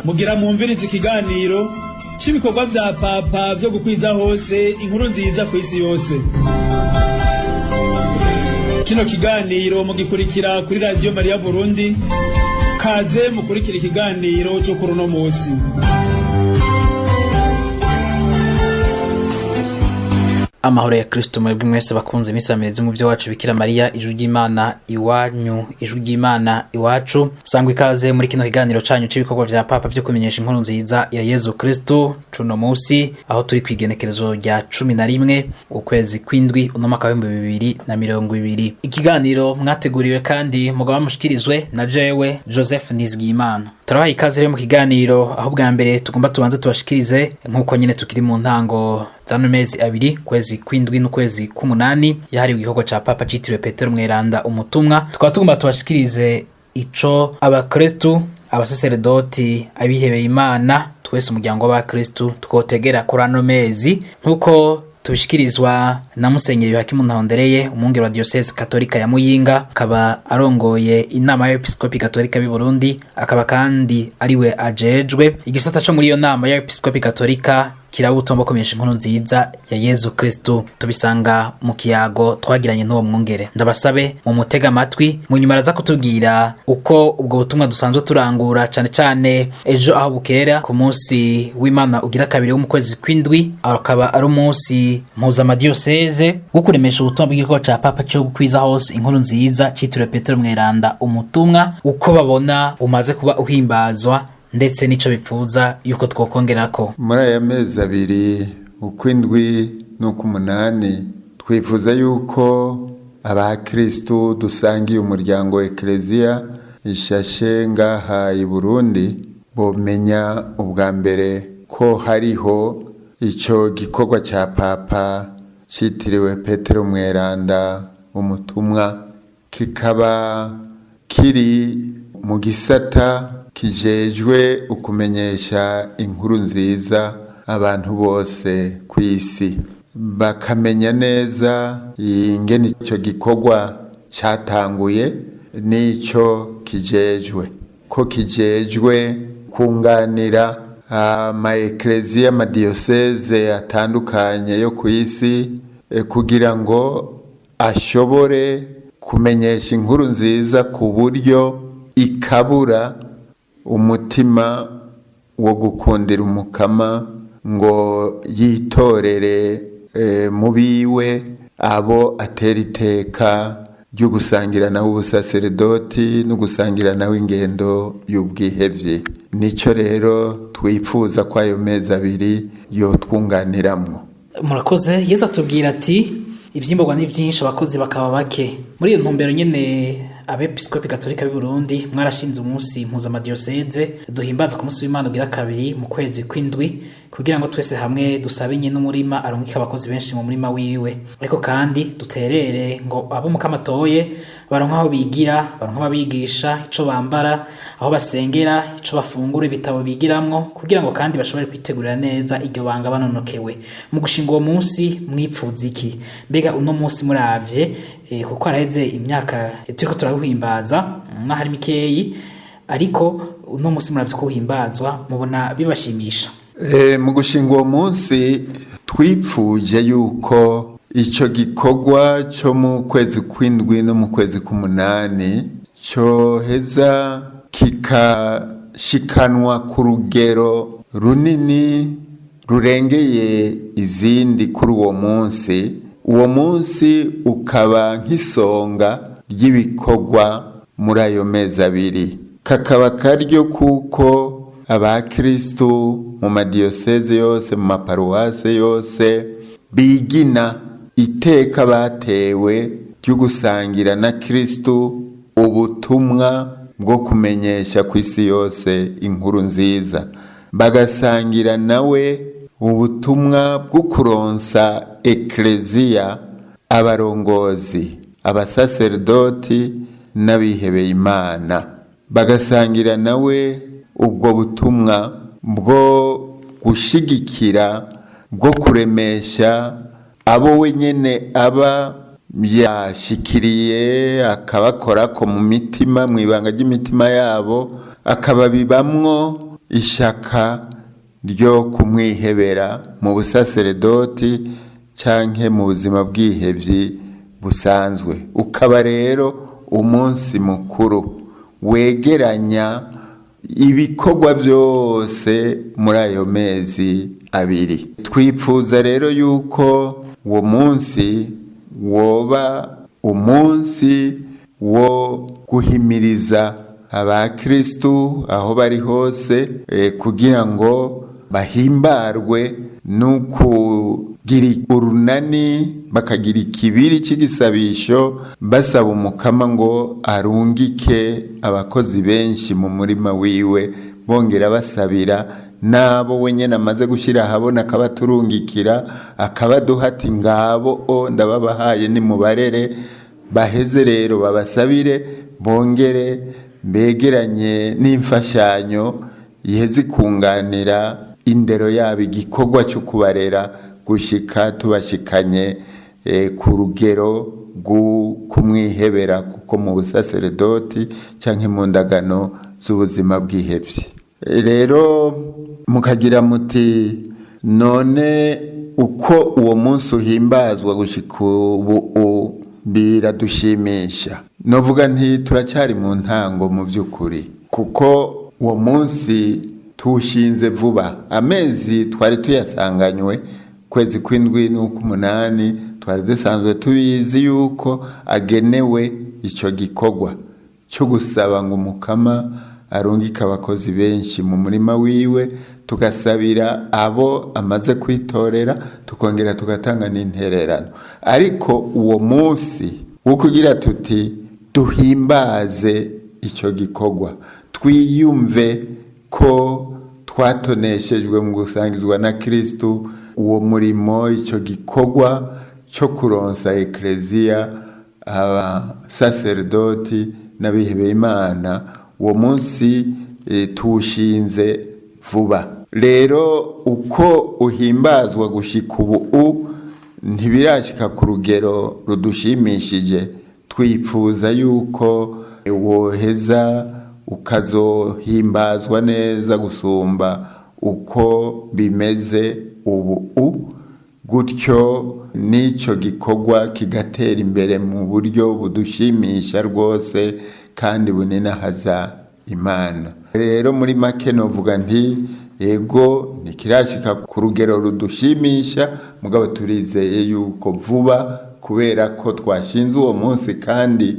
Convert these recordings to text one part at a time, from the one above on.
Mugira mwumvirize ikiganiro c'ibikorwa vya Papa vyo gukwiza hose inkuru nziza kw'isi yose. Kino kiganiro mugikurikira kuri Radiyo Mariya Burundi. Kaze mukurikira ikiganiro co kuri uno musi. Amahoro ya Kristo mwebwe mwese bakunze imisamirizi mu byo wacu Bikira Mariya, ijwi ry'Imana iwanyu, ijwi ry'Imana iwacu. Sangwa ikaze muri kino kiganiro canyu c'ibikorwa vya Papa vyo kumenyesha inkuru nziza ya Yezu Kristo cuno musi, aho turi kwigenekerezo rya 11 ukwezi kw'indwi uno mwaka w'ibihumbi 2020. Ikiganiro mwateguriwe kandi mugaba mushikirizwe na jewe Joseph Nizigiyimana. Turabaha ikaze rero mu kiganiro, aho bwa mbere tugomba tubanze tubashikirize nk'uko nyine tukiri mu ntango zano mezi abiri, kwezi kw'indwi n'ukwezi k'umunani, yahariwe igikorwa ca Papa citiriwe Petero Mweranda umutumwa. Tukaba tugomba tubashikirize ico abakristu, abasaseredoti, abihebeye Imana, twese umuryango w'abakristu twotegera kuri ano mezi, nk'uko tubishikirizwa na Musenyeri Yohakimu Ntahondereye, umwungere wa Diocese Katolika ya Muyinga, akaba arongoye inama y'Episkopi Katolika b'i Burundi, akaba kandi ariwe ajejwe igisata co muri iyo nama y'Episkopi Katolika kirabutombo kumenyesha inkuru nziza ya Yezu Kristu. Tubisanga mu kiyago twagiranye n'uwo mwungere. Ndabasabe mu mutega amatwi, mu nyuma araza kutubwira uko ubwo butumwa dusanzwe turangura, cane cane ejo aho bukera ku munsi w'Imana ugira kabiri wo mu kwezi kw'indwi, akaba ari umunsi mpuzamadiyoseze wo kuremesha ubutumwa bw'igikorwa ca Papa co gukwiza hose inkuru nziza citiriwe Petero Mweranda umutumwa, uko babona umaze kuba uhimbazwa ndetse n'ico bipfuza yuko twokongerako. Muri aya mezi abiri, ukw'indwi n'ukw'umunani, twifuza yuko abakristu dusangiye umuryango Ekleziya ishashe ngaha i Burundi bomenya ubwa mbere ko hariho ico gikorwa ca Papa citiriwe Petero Mweranda umutumwa, kikaba kiri mu gisata kijejwe ukumenyesha inkuru nziza abantu bose ku isi, bakamenya neza ingene ico gikorwa catanguye n'ico kijejwe, ko kijejwe kunganira ama ekleziya, amadiyoseze atandukanye yo ku isi, kugira ngo ashobore kumenyesha inkuru nziza ku buryo ikabura umutima wo gukundira umukama ngo yitorere mu biwe abo atera iteka ryo gusangira nawe ubusaseredoti no gusangira nawe ingendo y'ubwihevye. Nico rero twifuza ko ayo mezi abiri yotwunganiramwo. Murakoze. Yezu atubwira ati ivyimburwa ni vyinshi, abakozi bakaba bake. Muri iyo ntumbero nyene, abepiskopi Katolika b'i Burundi mwarashinze umunsi mpuzamadiyoseze duhimbaza ku munsi w'Imana ugira kabiri mu kwezi kw'indwi, kugira ngo twese hamwe dusabe nyene umurima arungike abakozi benshi mu murima wiwe, ariko kandi duterere ngo abo Mukama atoye baronke aho bigira, baronke ababigisha, ico bambara, aho basengera, ico bafungura, ibitabo bigiramwo, kugira ngo kandi bashobore kwitegurira neza iryo banga banonokewe. Mu gushinga uwo munsi mwipfuza iki? Mbega uno munsi muravye, kuko haraheze imyaka turiko turawuhimbaza, n'aho ari mikeyi, ariko uno munsi muravye ko uhimbazwa, mubona bibashimisha? Mu gushinga uwo munsi twipfuje yuko ico gikorwa co mu kwezi kw'indwi no mu kwezi k'umunani coheza kikashikanwa ku rugero runini rurengeye izindi kuri uwo munsi, uwo munsi ukaba nk'isonga ry'ibikorwa muri ayo mezi abiri, kakaba karyo kuko abakristu mu madiyoseze yose, mu maparuwase yose, bigina iteka batewe ryo gusangira na Kristu ubutumwa bwo kumenyesha ku isi yose inkuru nziza, bagasangira nawe ubutumwa bwo kuronsa ekleziya abarongozi, abasaserdoti n'abihebeye Imana, bagasangira nawe ubwo butumwa bwo gushigikira, bwo kuremesha abo wenyene aba yashikiriye, akabakorako mu mitima, mu ibanga ry'imitima yabo, akababibamwo ishaka ryo kumwihebera mu busaseredoti canke mu buzima bw'ihevyi busanzwe. Ukaba rero umunsi mukuru wegeranya ibikorwa byose muri ayo mezi abiri. Twipfuza rero yuko uwo munsi woba umunsi wo guhimiriza abakristu aho bari hose, kugira ngo bahimbarwe n'ukugira urunani, bakagira ikibiri cy'igisabisho basaba Umukama ngo arungike abakozi benshi mu murima wiwe, bongera basabira n'abo wenyine amaze gushyira ahabona akabaturungikira, akabaduha ati ngabo o ndababahaye nimubarere. Baheze rero babasabire, bongere begeranye n'imfashanyo iheze ikunganira indero yabo, igikorwa cyo kubarera gushika tubashikanye ku rugero kumwihebera, kuko mu busaseredoti canke mu ndagano z'ubuzima bw'ihevye. Rero mukagira muti none uko uwo munsi uhimbazwa gushika ubu biradushimisha? Novuga nti turacyari mu ntango mu by'ukuri, kuko uwo munsi tuwushinze vuba. Amezi twari tuyasanganywe, kwezi kw'indwi n'ukw'umunani, twari dusanzwe tubizi yuko agenewe icyo gikorwa cyo gusaba ngo Umukama arungike abakozi benshi mu murima wiwe, tugasabira abo amaze kwitorera, tukongera tugatanga n'intererano. Ariko uwo munsi wo kugira tuti duhimbaze icyo gikorwa, twiyumve ko twatoneshejwe mu gusangizwa na Kristu uwo murimo, icyo gikorwa cyo kuronsa ekleziya abasaserdoti n'abihebeye Imana, uwo munsi tuwushinze vuba. Rero uko uhimbazwa gushika ubu ntibirashika ku rugero rudushimishije. Twipfuza yuko woheza ukazohimbazwa neza gusumba uko bimeze ubu, gutyo n'icyo gikorwa kigatera imbere mu buryo budushimisha rwose kandi buninahaza Imana. Rero muri make novuga nti ego, ntikirashika ku rugero rudushimisha, mugabo turizeye yuko vuba, kubera ko twashinze uwo munsi kandi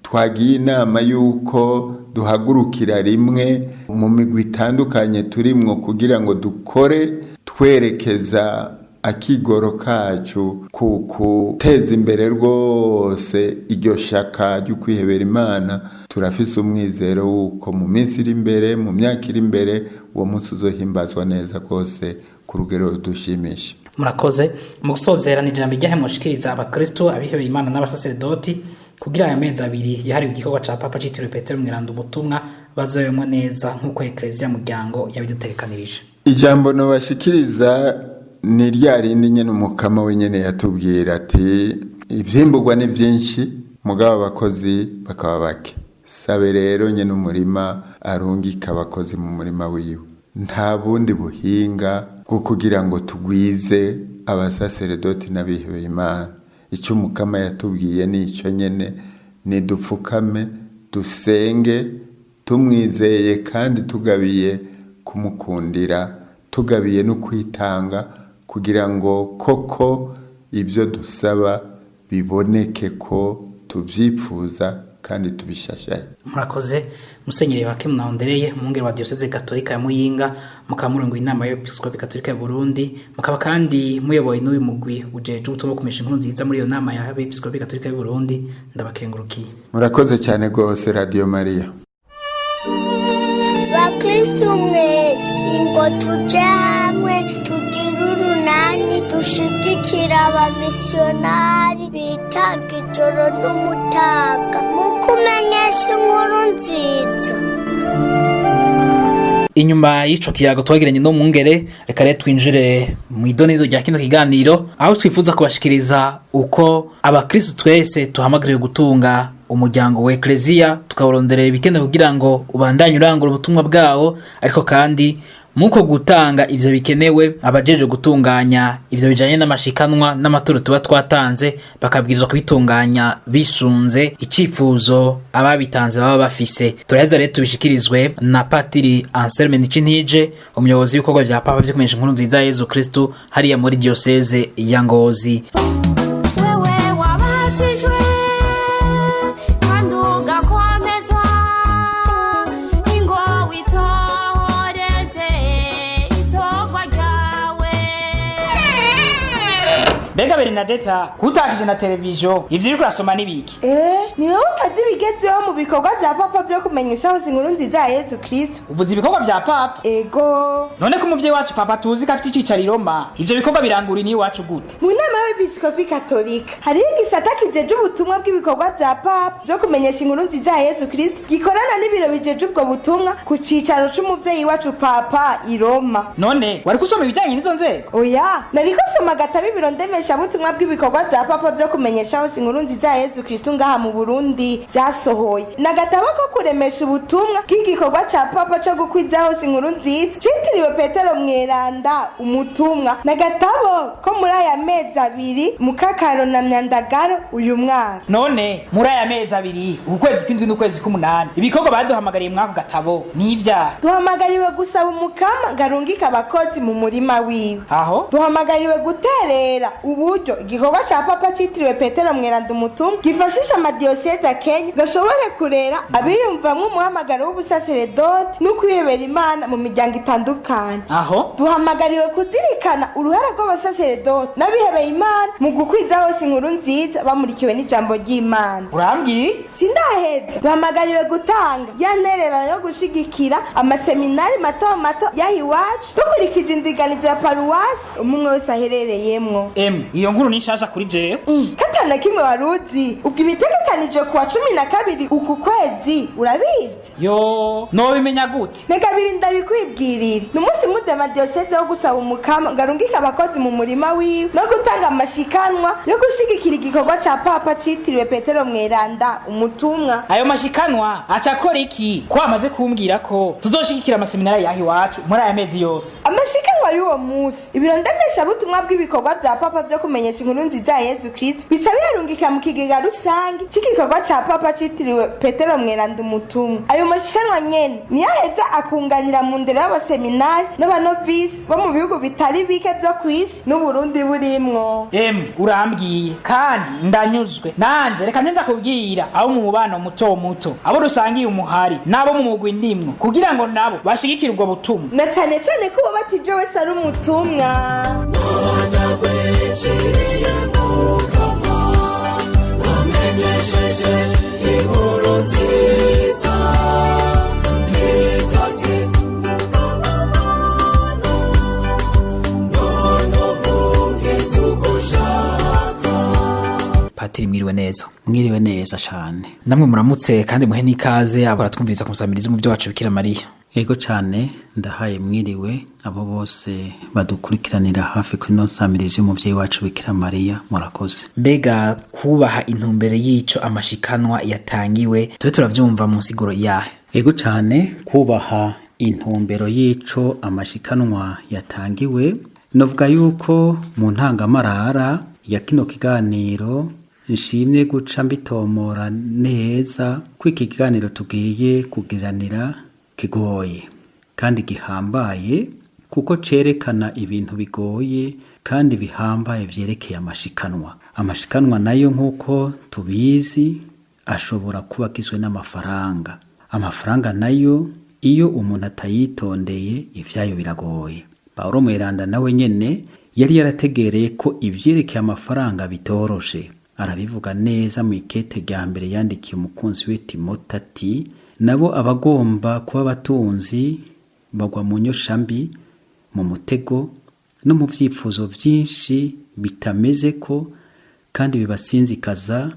twagiye inama yuko duhagurukira rimwe mu migwi itandukanye turimwo, kugira ngo dukore twerekeza akigoro kacu ku guteza imbere rwose iryo shaka ryo kwihebera Imana. Turafise umwizero w'uko mu minsi iri imbere, mu myaka iri imbere, uwo munsi uzohimbazwa neza rwose ku rugero rudushimisha. Murakoze. Mu gusozera, ni ijambo ryahe mushikiriza abakristo, abihebeye Imana n'abasaseredoti kugira aya mezi abiri yahariwe igikorwa ca Papa citiriwe Petero Mweranda umutumwa bazoyemwo neza nk'uko Ekleziya muryango yabidutegekanirije? Ijambo nobashikiriza ni rya rindi nyene Umukama wenyene yatubwira ati ivyimburwa ni vyinshi, mugabo abakozi bakaba bake. Sabe rero nyene umurima arungika abakozi mu murima wiwe. Nta bundi buhinga bwo kugira ngo tugwize abasaseredoti n'abihebeye Imana. Icyo Umukama yatubwiye ni icyo nyene: nidupfukame dusenge tumwizeye kandi tugabiye kumukundira, tugabiye no kwitanga, kugira ngo koko ibyo dusaba biboneke ko tubyipfuza kandi tubishashaye. Murakoze, Musenyeri Joachim Nahondereye, umwungere wa Diyoseze Gatolika ya Muyinga, mukaba murongoye inama y'Abepiskopi Gatolika ya Burundi, mukaba kandi muyoboye n'uyu mugwi ujejwe ubutumwa bwo kumesha inkuru nziza muri iyo nama y'Abepiskopi Gatolika y'u Burundi. Ndabakengurukiye. Murakoze cyane rwose, Radio Maria. Bakristu mwese, ingo tuje hamwe tugire urunani, dushigikira abamisiyonari bitanga ijoro n'umutaga mu kumenyesha inkuru nziza. Inyuma y'ico kiyago twagiranye no mwungere, reka rero twinjire mu idonido rya kino kiganiro, aho twifuza kubashikiriza uko abakristu twese tuhamagariwe gutunga Umuryango wa Ecclesia tukawuronderera ibikenewe kugira ngo ubandanye urangura ubutumwa bwawo, ariko kandi muko gutanga ivyo bikenewe, abajeje gutunganya ivyo bijanye n'amashikanwa n'amaturo tuba twatanze bakabwirizwa kubitunganya bisunze icifuzo ababitanze baba bafise. Turaheza rero tubishikirizwe na Patiri Anselme Nicintije, umuyobozi w'ibikorwa vya Papa vyo kumenyesha inkuru nziza ya Yezu Kristu hariya muri diocese ya Ngozi. Wewe wabatijwe kandi ugakomezwa, ingo witoreze itorwa ryawe. Mbega Bernadeta, kutakije na televiziyo, ivyo uriko urasoma n'ibiki? Eh, ni wowe utazi ibigezweho mu bikorwa vya Papa vyo kumenyesha hose inkuru nziza ya Yezu Kristo. Uvuze ibikorwa vya Papa? Ego. None ko umuvyeyi wacu Papa tuzi ko afite icicaro i Roma, ivyo bikorwa birangura ni iwacu gute? Mu nama y'abepiskopi katolika hariho igisata kijeje ubutumwa bw'ibikorwa vya Papa vyo kumenyesha inkuru nziza ya Yezu Kristo, gikorana n'ibiro bijeje ubwo butumwa ku cicaro c'umuvyeyi wacu Papa i Roma. None wariko usoma ibijanye n'izo nzego? Oya, nariko soma agatabo ibiro ndemeshabutumwa bw'ibikorwa vya Papa vyo kumenyesha hose inkuru nziza ya Yezu Kristo ngaha mu Burundi vyasohoye. Ni agatabo ko kuremesha ubutumwa bw'igikorwa ca Papa co gukwiza hose inkuru nziza citiriwe Petero Mweranda umutumwa. Ni agatabo ko muri aya mezi abiri, Mukakaro na Myandagaro uyu mwaka. None muri aya mezi abiri, ukwezi kw'indwi n'ukwezi k'umunani, ibikorwa baduhamagariye mw'ako gatabo n'ivyaha? Duhamagariwe gusaba Umukama ngo arungike abakozi mu murima wiwe. Aho Duhamagariwe guterera uburyo igikorwa ca Papa citiriwe Petero Mweranda umutumwa gifashisha amadiyoseze Kenya gashobore kurera abiyumvamwo umuhamagaro w'ubusaseredoti no kwihebera Imana mu miryango itandukanye. Aho Duhamagariwe kuzirikana uruhara rw'abasaseredoti n'abihebeye Imana mu gukwiza hose inkuru nziza bamurikiwe n'ijambo ry'Imana. Urambwiye? Sindaheza. Duhamagariwe gutanga ya ntererano yo gushigikira amaseminari mato mato y'aha iwacu dukurikije indinganizo ya paruwasi umwe wese aherereyemwo. Emwe, iyo nkuru ni nshasha kuri jewe. Katana kimwe waruzi ubwo ibitegekanijwe kuwa 12 uku kwezi urabizi? Yo, nobimenya gute? Negabiri ndabikwibwirira. Ni umunsi mpuzama-diyoseze wo gusaba Umukama ngo arungike abakozi mu murima wiwe no gutanga amashikanwa yo gushigikira igikorwa ca Papa citiriwe Petero Mweranda umutumwa. Ayo mashikanwa aca akora iki, ko amaze kumbwira ko tuzoshigikira amaseminari y'aha iwacu muri aya mezi yose? Amashikanwa y'uwo munsi, ibiro ndemeshabutumwa bw'ibikorwa vya Papa vyo kumenyesha inkuru nziza ya Yezu Kristo bica biyarungika mu kigega rusange c'igikorwa ca Papa citiriwe Petero Mweranda umutumwa. Ayo mashikanwa nyene niyo aheza akunganira mu ndero y'abaseminari n'abanovisi bo mu bihugu bitari bike vyo kw'isi n'Uburundi burimwo. Emwe, urambwiye kandi ndanyuzwe. Nanje reka nje kubwira abo mu mubano muto muto, abo rusangiye umuhari n'abo mu mugwi ndimwo, kugira ngo nabo bashigikire ubwo butumwa. Na cane cane ko uwabatije wese ari umutumwa. Patiri, mwiriwe neza. Mwiriwe neza cane. Namwe muramutse kandi muhe n'ikaze abaratwumviriza ku musamirizi mu byo wacu Bikira Mariya. Ego cane, ndahaye mwiriwe abo bose badukurikiranira hafi kuri ino nsamirizi y'umuvyeyi wacu Bikira Mariya, murakoze. Mbega kubaha intumbero y'ico amashikanwa yatangiwe, tube turavyumva mu nsiguro yahe? Ego cane, kubaha intumbero y'ico amashikanwa yatangiwe, novuga yuko mu ntangamarara ya kino kiganiro nshimye guca mbitomora neza ko iki kiganiro tugiye kugiranira kigoye kandi gihambaye, kuko cerekana ibintu bigoye kandi bihambaye vyerekeye amashikanwa. Amashikanwa nayo, nk'uko tubizi, ashobora kuba agizwe n'amafaranga. Amafaranga nayo iyo umuntu atayitondeye ivyayo biragoye. Paulo Mweranda nawe nyene yari yarategereye ko ivyerekeye amafaranga bitoroshe. Arabivuga neza mu ikete rya mbere yandikiye umukunzi we Timote ati: "Nabo abagomba kuba abatunzi bagwa mu nyoshambi, mu mutego no mu vyifuzo vyinshi bitameze ko kandi bibasinzikaza,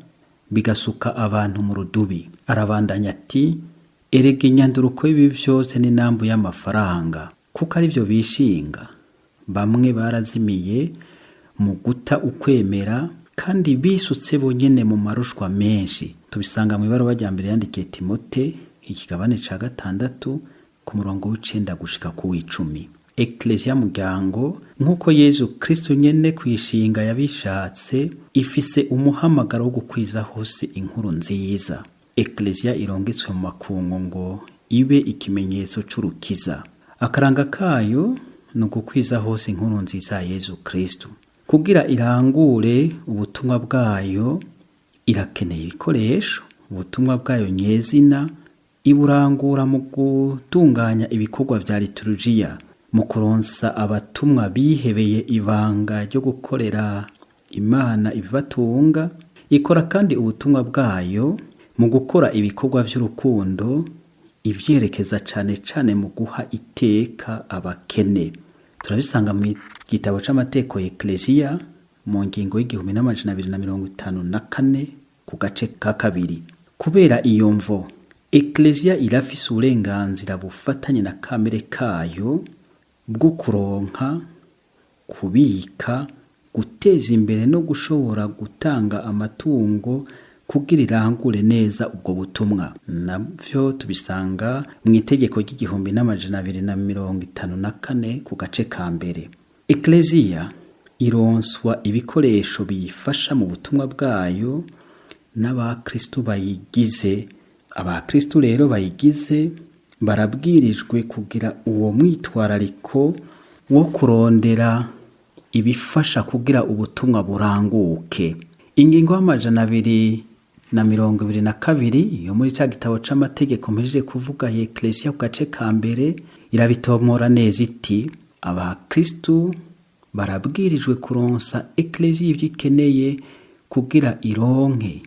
bigasuka abantu mu rudubi." Arabandanya ati: "Erega inyanduruko y'ibi vyose n'inambu y'amafaranga, kuko arivyo bishinga. Bamwe barazimiye mu guta ukwemera kandi bisutse bonyene mu marushwa menshi." Tubisanga mu ibaruwa rya mbere yandikiye Timote, ikigabane ca 6 ku murongo w'9 gushika ku w'10. Ekleziya muryango, nk'uko Yezu Kristu nyene kwishinga yabishatse, ifise umuhamagaro wo gukwiza hose inkuru nziza. Ekleziya irongetswe mu makungu ngo ibe ikimenyetso c'urukiza. Akaranga kayo ni ugukwiza hose inkuru nziza ya Yezu Kristu. Kugira irangure ubutumwa bwayo, irakeneye ibikoresho. Ubutumwa bwayo nyezina iburangura mu gutunganya ibikorwa vya liturujia, mu kuronsa abatumwa bihebeye ibanga ryo gukorera Imana ibibatunga. Ikora kandi ubutumwa bwayo mu gukora ibikorwa vy'urukundo, ivyerekeza cane cane mu guha iteka abakene. Turabisanga mu gitabo c'amateko y'Ekleziya mu ngingo y'1254 ku gace ka 2. Kubera iyo mvo, Ekleziya irafise uburenganzira bufatanye na kamere kayo bwo kuronka, kubika, guteza imbere no gushobora gutanga amatungo kugira irangure neza ubwo butumwa. Navyo tubisanga mu itegeko ry'1254 ku gace ka 1. Ekleziya ironswa ibikoresho biyifasha mu butumwa bwayo n'abakristu bayigize. Abakristu rero bayigize barabwirijwe kugira uwo mwitwarariko wo kurondera ibifasha kugira ubutumwa buranguke. Ingingo y'222 yo muri ca gitabo c'amategeko mpejeje kuvuga ya Ekleziya ku gace ka 1 irabitomora neza iti: abakristu barabwirijwe kuronsa Ekleziya ivyo ikeneye kugira ironke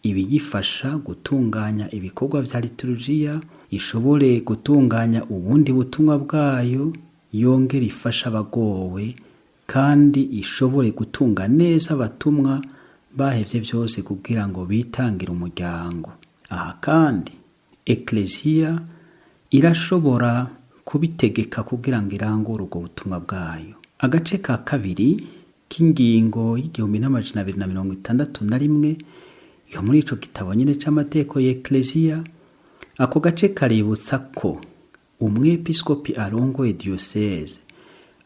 ibiyifasha gutunganya ibikorwa vya liturujia, ishobore gutunganya ubundi butumwa bwayo, yongere ifasha abagowe, kandi ishobore gutunga neza abatumwa bahevye vyose kugira ngo bitangire umuryango. Aha kandi Ekleziya irashobora kubitegeka kugira ngo irangure ubwo butumwa bwayo. Agace ka 2 k'ingingo y'1261 yo muri ico gitabo nyene c'amateko y'Ekleziya, ako gace kaributsa ko umwepiskopi arongoye diyoseze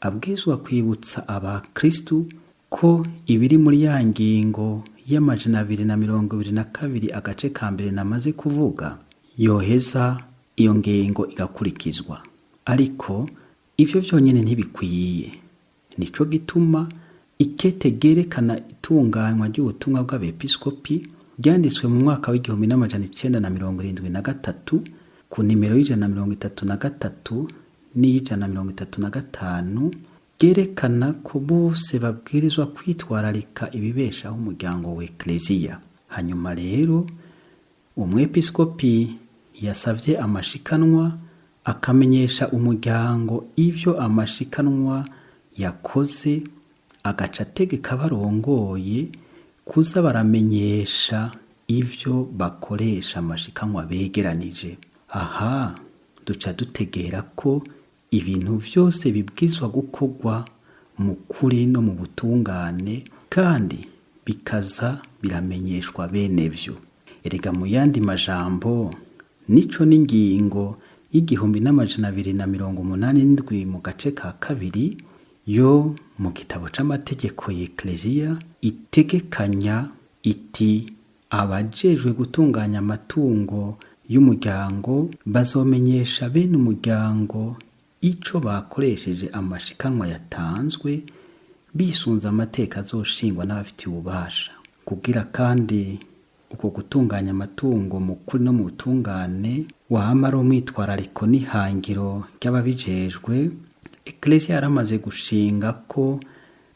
abwirizwa kwibutsa abakristu ko ibiri muri ya ngingo y'222 agace ka 1 namaze kuvuga, yoheza iyo ngingo igakurikizwa. Ariko ivyo vyonyene ntibikwiye. Nico gituma ikete ryerekana itunganywa ry'ubutumwa bw'abepiskopi ryanditswe mu mwaka w'1973 ku nimero y'133 n'iy'135 ryerekana ko bose babwirizwa kwitwararika ibibeshaho umuryango wa Ekleziya. Hanyuma rero umwepiskopi yasavye amashikanwa akamenyesha umuryango ivyo amashikanwa yakoze, agaca ategeka barongoye kuza baramenyesha ivyo bakoresha amashikanwa begeranije. Aha duca dutegera ko ibintu vyose bibwirizwa gukorwa mu kuri no mu butungane, kandi bikaza biramenyeshwa bene vyo. Erega mu yandi majambo, nico n'ingingo y'1287 mu gace ka 2 yo mu gitabo c'amategeko y'Ekleziya itegekanya iti: abajejwe gutunganya amatungo y'umuryango bazomenyesha bene umuryango ico bakoresheje amashikanwa yatanzwe, bisunze amateka azoshingwa n'abafitiye ububasha. Kugira kandi uko gutunganya amatungo mu kuri no mu butungane wama ari umwitwarariko n'ihangiro ry'ababijejwe, Ekleziya yaramaze gushinga ko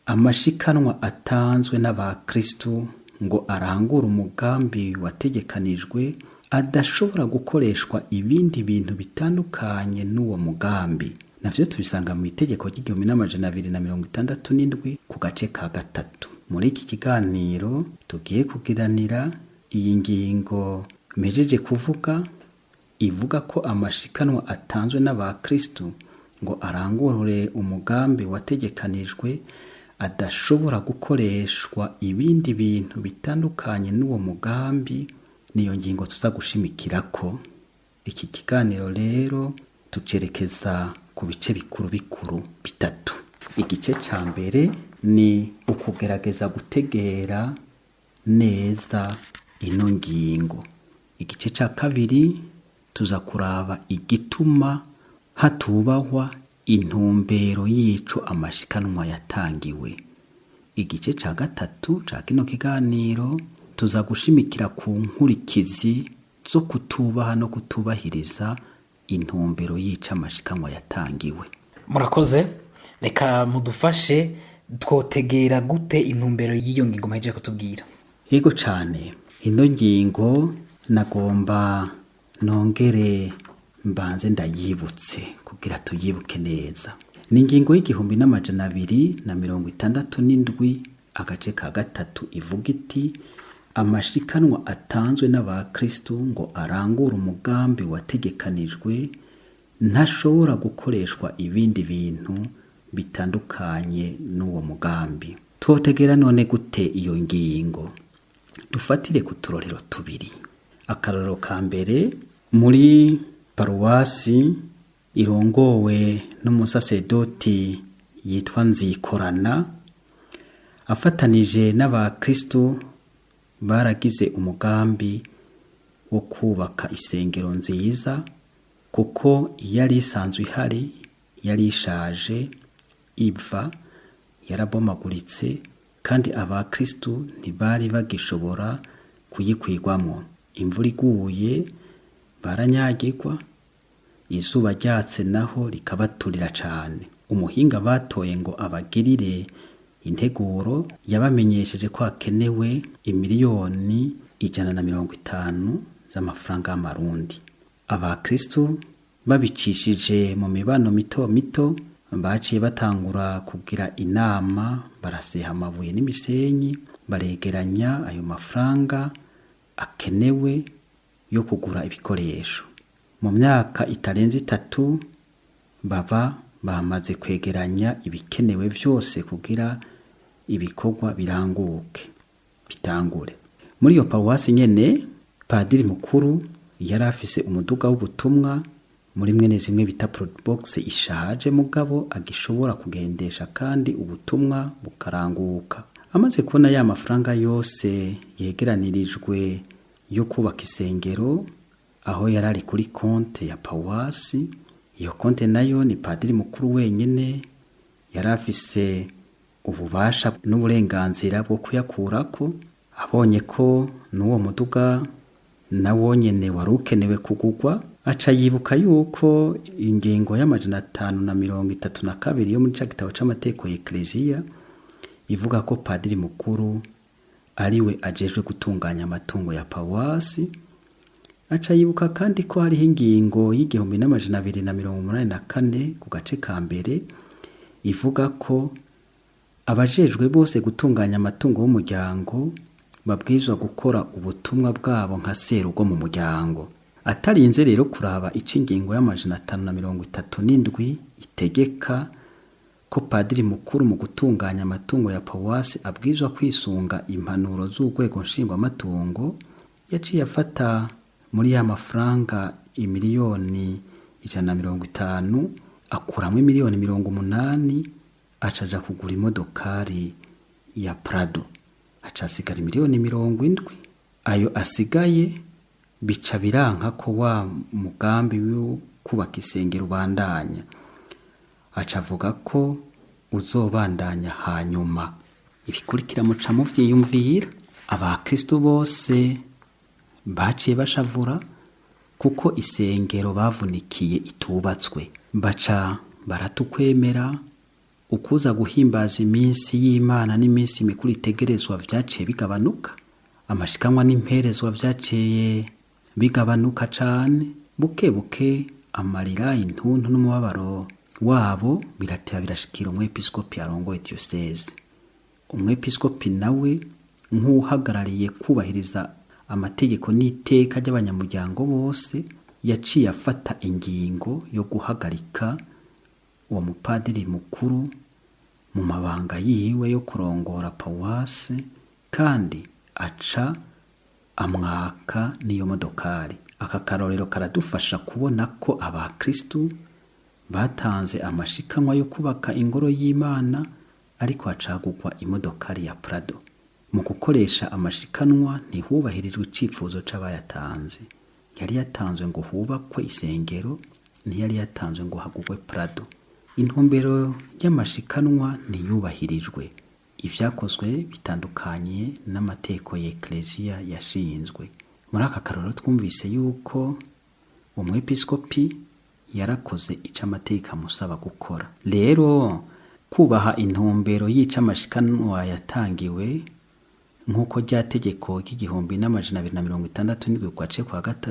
amashikanwa atanzwe n'abakristu ngo arangure umugambi wategekanijwe adashobora gukoreshwa ibindi bintu bitandukanye n'uwo mugambi. Navyo tubisanga mu itegeko ry'1267 ku gace ka 3. Muri iki kiganiro tugiye kugiranira iyi ngingo mpejeje kuvuga, ivuga ko amashikanwa atanzwe n'abakristu ngo arangurure umugambi wategekanijwe adashobora gukoreshwa ibindi bintu bitandukanye n'uwo mugambi. Niyo ngingo tuza gushimikirako. Iki kiganiro rero tucerekeza ku bice bikuru bikuru bitatu. Igice ca mbere ni ukugerageza gutegera neza ino ngingo. Igice ca kabiri tuza kuraba igituma hatubahwa intumbero y'ico amashikanwa yatangiwe. Igice ca gatatu ca kino kiganiro tuza gushimikira ku nkurikizi zo kutubaha no kutubahiriza intumbero y'ico amashikanwa yatangiwe. Murakoze. Reka mudufashe, twotegera gute intumbero y'iyo ngingo muhejeje kutubwira? Yego cane, ino ngingo nagomba nongere mbanze ndayibutse kugira tuyibuke neza. Ni ingingo y'1267 agace ka gatatu ivuga iti: amashikanwa atanzwe n'abakristu ngo arangure umugambi wategekanijwe ntashobora gukoreshwa ibindi bintu bitandukanye n'uwo mugambi. Twotegera none gute iyo ngingo? Dufatire ku turorero tubiri. Akarorero ka mbere, muri paruwasi irongowe n'umusasedoti yitwa Nzikorana, afatanije n'abakristu baragize umugambi wo kubaka isengero nziza, kuko yari isanzwe ihari yari ishaje, iva yarabomaguritse, kandi abakristu ntibari bagishobora kuyikwigwamo. Imvura iguye baranyagirwa, izuba ryatse naho rikabaturira cane. Umuhinga batoye ngo abagirire integuro yabamenyesheje ko hakenewe 150 miliyoni z'amafaranga y'amarundi. Abakristu babicishije mu mibano mito mito baciye batangura kugira inama, baraseha amabuye n'imisenyi, baregeranya ayo mafaranga akenewe yo kugura ibikoresho. Mu myaka itarenze 3 baba bamaze kwegeranya ibikenewe vyose kugira ibikorwa biranguke, bitangure. Muri iyo paruwasi nyene, padiri mukuru yari afise umuduga w'ubutumwa muri mwene zimwe bita Probox ishaje, mugabo agishobora kugendesha kandi ubutumwa bukaranguka. Amaze kubona ya mafaranga yose yegeranirijwe yo kubaka isengero aho yari ari kuri konte ya paruwasi, iyo konte nayo ni padiri mukuru wenyene yari afise ububasha n'uburenganzira bwo kuyakurako. Abonye ko n'uwo muduga nawo nyene wari ukenewe kugurwa, aca yibuka yuko ingingo y'532 yo muri ca gitabo c'amategeko y'Ekleziya ivuga ko padiri mukuru ariwe ajejwe gutunganya amatungo ya paruwasi. Aca yibuka kandi ko hariho ingingo y'1284 ku gace ka mbere ivuga ko abajejwe bose gutunganya amatungo y'umuryango babwirizwa gukora ubutumwa bwabo nka serugo mu muryango. Atarinze rero kuraba ico ingingo y'537 itegeka ko padiri mukuru mu gutunganya amatungo ya paruwasi abwirizwa kwisunga impanuro z'urwego nshingwamatungo, yaciye afata muri ya mafaranga 150 miliyoni akuramwo 80 miliyoni, acaja kugura imodokari ya Prado, aca asigara 70 miliyoni. Ayo asigaye bica biranka ko wa mugambi wo kubaka isengero ubandanya, aca avuga ko uzobandanya hanyuma. Ibikurikira muca muvyiyumvira. Abakristu bose baciye bashavura kuko isengero bavunikiye itubatswe, baca baratukwemera. Ukuza guhimbaza iminsi y'Imana n'iminsi mikuru itegerezwa vyaciye bigabanuka, amashikanwa n'imperezwa vyaciye bigabanuka cane. Buke buke amarira, intuntu n'umubabaro wabo birateba birashikira umwepiskopi arongoye diyoseze. Umwepiskopi nawe nk'uhagarariye kubahiriza amategeko n'iteka ry'abanyamuryango bose, yaciye afata ingingo yo guhagarika uwo mupadiri mukuru mu mabanga yiwe yo kurongora paruwasi, kandi aca Amwaka n'iyo modokari. Aka karorero karadufasha kubona ko abakristu batanze amashikanwa yo kubaka ingoro y'Imana, ariko hacagurwa imodokari ya Prado. Mu gukoresha amashikanwa ntihubahirijwe icifuzo c'abayatanze. Yari yatanzwe ngo hubakwe isengero, ntiyari yatanzwe ngo hagurwe Prado. Intumbero y'amashikanwa ntiyubahirijwe. Ivyakozwe bitandukanye n'amateko ya Ekleziya yashinzwe. Muri aka karorero twumvise yuko umwepiskopi yarakoze ico amategeko amusaba gukora. Rero kubaha intumbero y'ico amashikanwa yatangiwe, nk'uko rya tegeko ry'igihumbi n'amajana abiri na mirongo itandatu n'indwi gace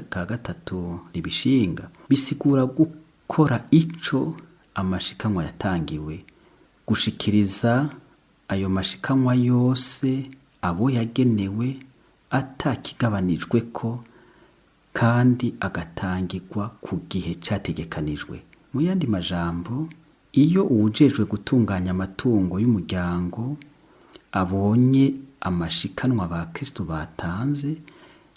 ka gatatu ribishinga, bisigura gukora ico amashikanwa yatangiwe, gushikiriza ayo mashikanwa yose abo yagenewe atakigabanijwe ko, kandi agatangirwa ku gihe categekanijwe. Mu yandi majambo, iyo uwujejwe gutunganya amatungo y'umuryango abonye amashikanwa abakristu batanze,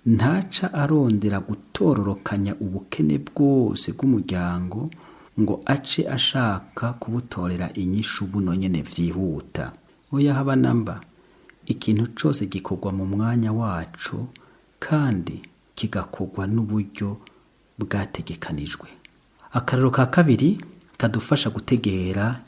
ntaca arondera gutororokanya ubukene bwose bw'umuryango ngo ace ashaka kubutorera inyishu buno nyene vyihuta. Oya, haba namba. Ikintu cose gikorwa mu mwanya waco kandi kigakorwa n'uburyo bwategekanijwe. Akararo ka kabiri kadufasha gutegera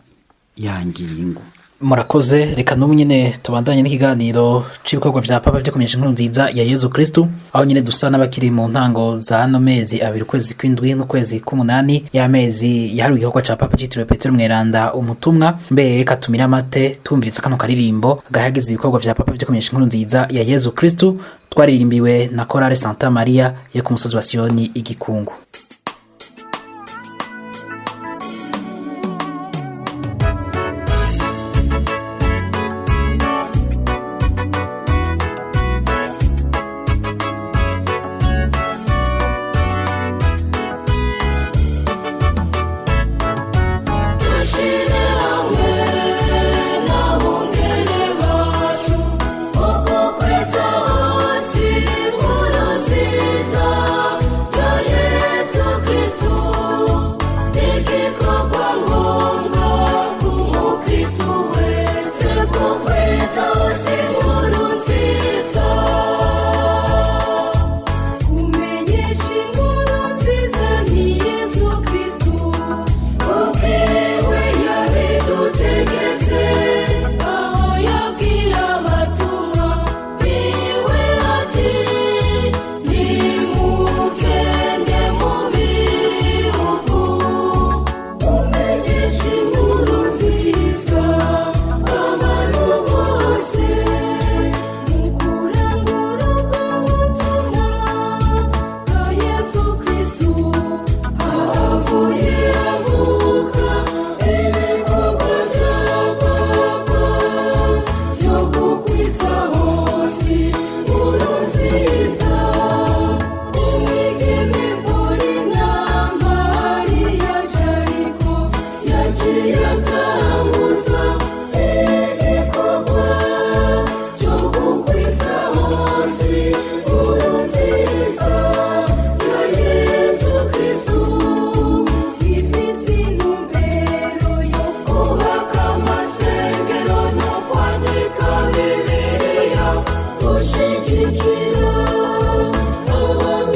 ya ngingo. Murakoze. Reka n'ubu nyine tubandanye n'ikiganiro c'ibikorwa vya Papa vyo kumenyesha inkuru nziza ya Yezu Kristu, aho nyine dusa n'abakiri mu ntango za hano mezi abiri, ukwezi kw'indwi n'ukwezi k'umunani, y'amezi yahariwe igikorwa ca Papa citiriwe Petero Mweranda umutumwa. Mbere reka tumire amate tumviriza kano karirimbo gahagize ibikorwa vya Papa vyo kumenyesha inkuru nziza ya Yezu Kristu, twaririmbiwe na Chorale Santa Maria yo ku musozi wa Siyoni Igikungu. Dushire hamwe n'abungere bacu uko kweza hose inkuru nziza ya Yesu Kristu. Igikorwa ngombwa k'umukristu wese kukweza hose inkuru nziza, kumenyesha inkuru nziza ni Yesu Kristu ubwiwe yabidutegetse, aho yabwira abatumwa biwe ati: "Nimugende mu bihugu, mumenyeshe inkuru nziza abantu bose." Mu kurangura ubwo butumwa bwa Yesu Kristu havuye havuka ibikorwa bya Papa byo gukwiza hose inkuru nziza. Umwigeme Polina Mariya Jariko yaciye atanguza igikorwa cyo gukwiza hose inkuru nziza ya Yesu Kristu, ifise intumbero yo kubaka amasengero no kwandika Bibiliya, gushigikira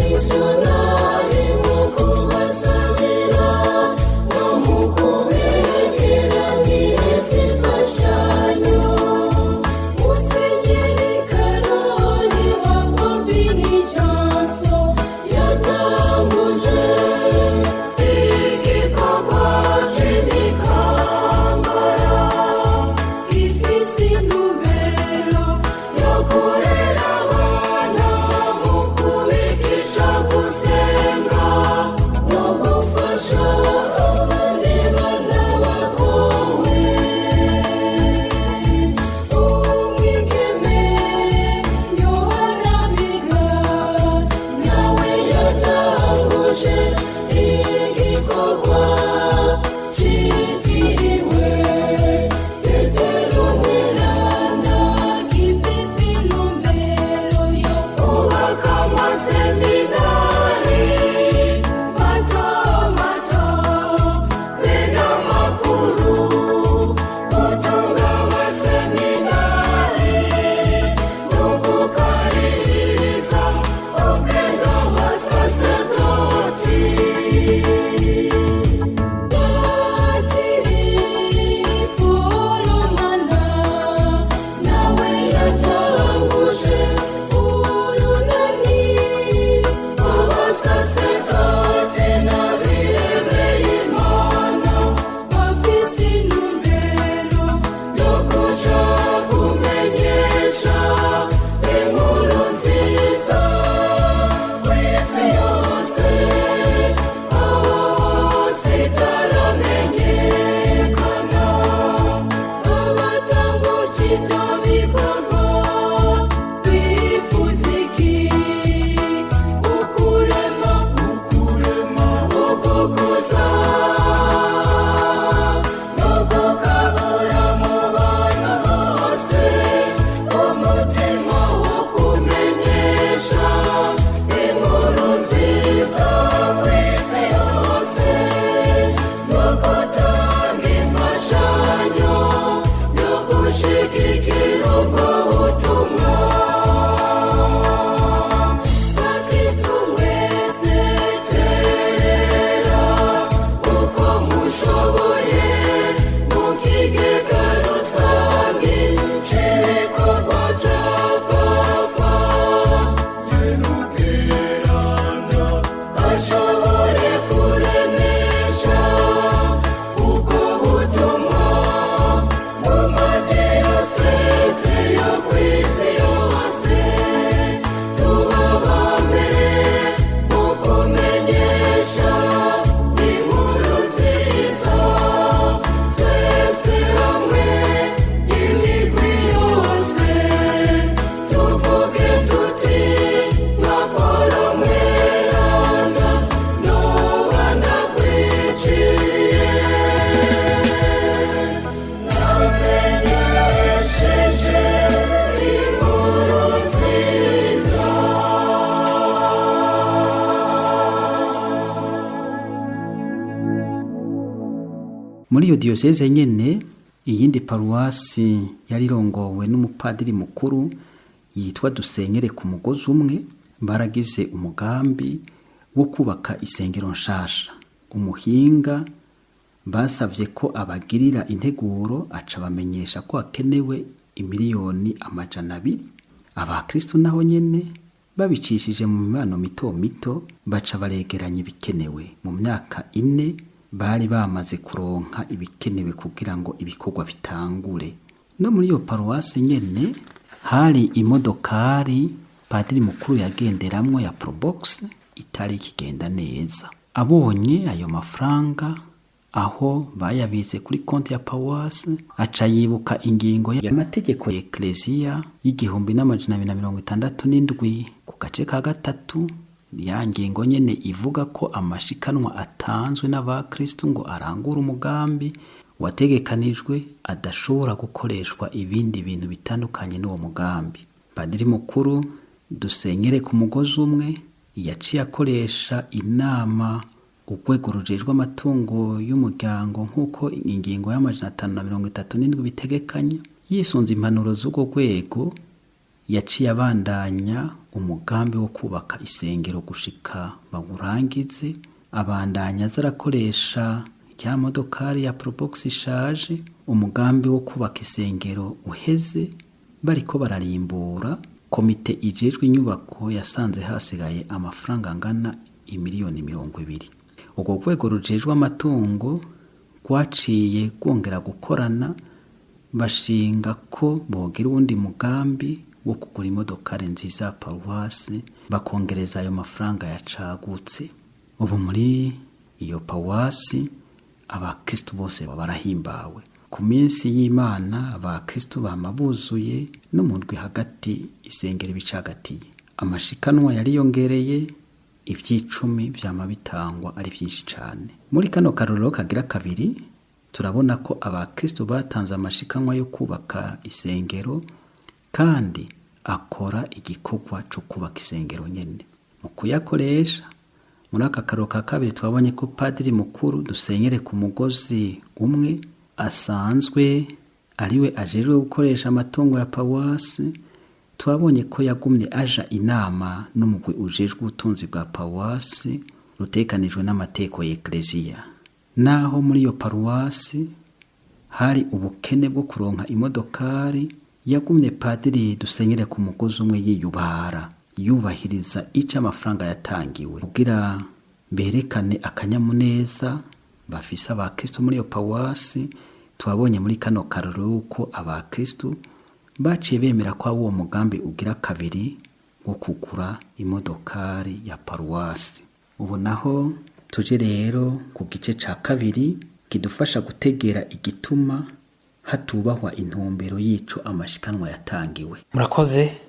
abamisiyonari mu kubasabira no mu kubegeraniriza imfashanyo. Musenyeri Karoli wa Forbini Janso yatanguje igikorwa c'imikangara gifise intumbero yo kurera abana mu kubigisha gusenga no gufasha abandi bana bagowe. Umwigeme Yohana Biga nawe yatanguje igikorwa citiriwe Petero Mweranda, gifise intumbero yo kubaka Muri iyo diyoseze nyene, iyindi paruwasi yari irongowe n'umupadiri mukuru yitwa Dusenyere ku mugozi umwe, baragize umugambi wo kubaka isengero nshasha. Umuhinga basavye ko abagirira integuro aca bamenyesha ko hakenewe 200 miliyoni. Abakristo naho nyene babicishije mu mibano mito mito baca baregeranya ibikenewe. Mu myaka 4 bari bamaze kuronka ibikenewe kugira ngo ibikorwa bitangure. No muri iyo paruwasi nyene hari imodokari padiri mukuru yagenderamwo ya Probox itari ikigenda neza. Abonye ayo mafaranga aho bayabitse kuri konti ya paruwasi, aca yibuka ingingo y'amategeko ya Ekleziya y'1267 ku gace ka 3, ya ngingo nyene ivuga ko amashikanwa atanzwe n'abakristu ngo arangure umugambi wategekanijwe adashobora gukoreshwa ibindi bintu bitandukanye n'uwo mugambi. Padiri mukuru Dusenyere ku mugozi umwe yaciye akoresha inama urwego rujejwe amatungo y'umuryango nk'uko ingingo y'537 bitegekanya. Yisunze impanuro z'urwo rwego, yaciye abandanya umugambi wo kubaka isengero gushika bawurangize. Abandanya aza arakoresha ya modokari ya Probox ishaje. Umugambi wo kubaka isengero uheze, bariko bararimbura, komite ijejwe inyubako yasanze hasigaye amafaranga angana 20 miliyoni. Urwo rwego rujejwe amatungo rwaciye rwongera gukorana, bashinga ko bogira uwundi mugambi wo kugura imodokari nziza ya paruwasi, bakongereza ayo mafaranga yacagutse. Ubu muri iyo paruwasi abakristu bose barahimbawe. Ku minsi y'Imana abakristu bama buzuye, no mu ndwi hagati isengero ibicagatiye. Amashikanwa yariyongereye, ivy'icumi vyama bitangwa ari vyinshi cane. Muri kano karorero kagira kabiri turabona ko abakristu batanze amashikanwa yo kubaka isengero kandi akora igikorwa co kubaka isengero nyene. Mu kuyakoresha, muri aka karorero ka kabiri twabonye ko padiri mukuru Dusenyere ku mugozi umwe asanzwe ariwe ajejwe gukoresha amatungo ya paruwasi, twabonye ko yagumye aja inama n'umugwi ujejwe ubutunzi bwa paruwasi rutekanijwe n'amategeko ya Ekleziya. Naho muri iyo paruwasi hari ubukene bwo kuronka imodokari, yagumye padiri Dusenyere ku mugozi umwe yiyubara, yubahiriza ico amafaranga yatangiwe, kugira berekane akanyamuneza bafise abakristu muri iyo paruwasi. Twabonye muri kano karorero yuko abakristu baciye bemera ko uwo mugambi ugira kabiri wo kugura imodokari ya paruwasi. Ubu naho tuje rero ku gice ca kabiri kidufasha gutegera igituma hatubahwa intumbero y'ico amashikanwa yatangiwe. Murakoze.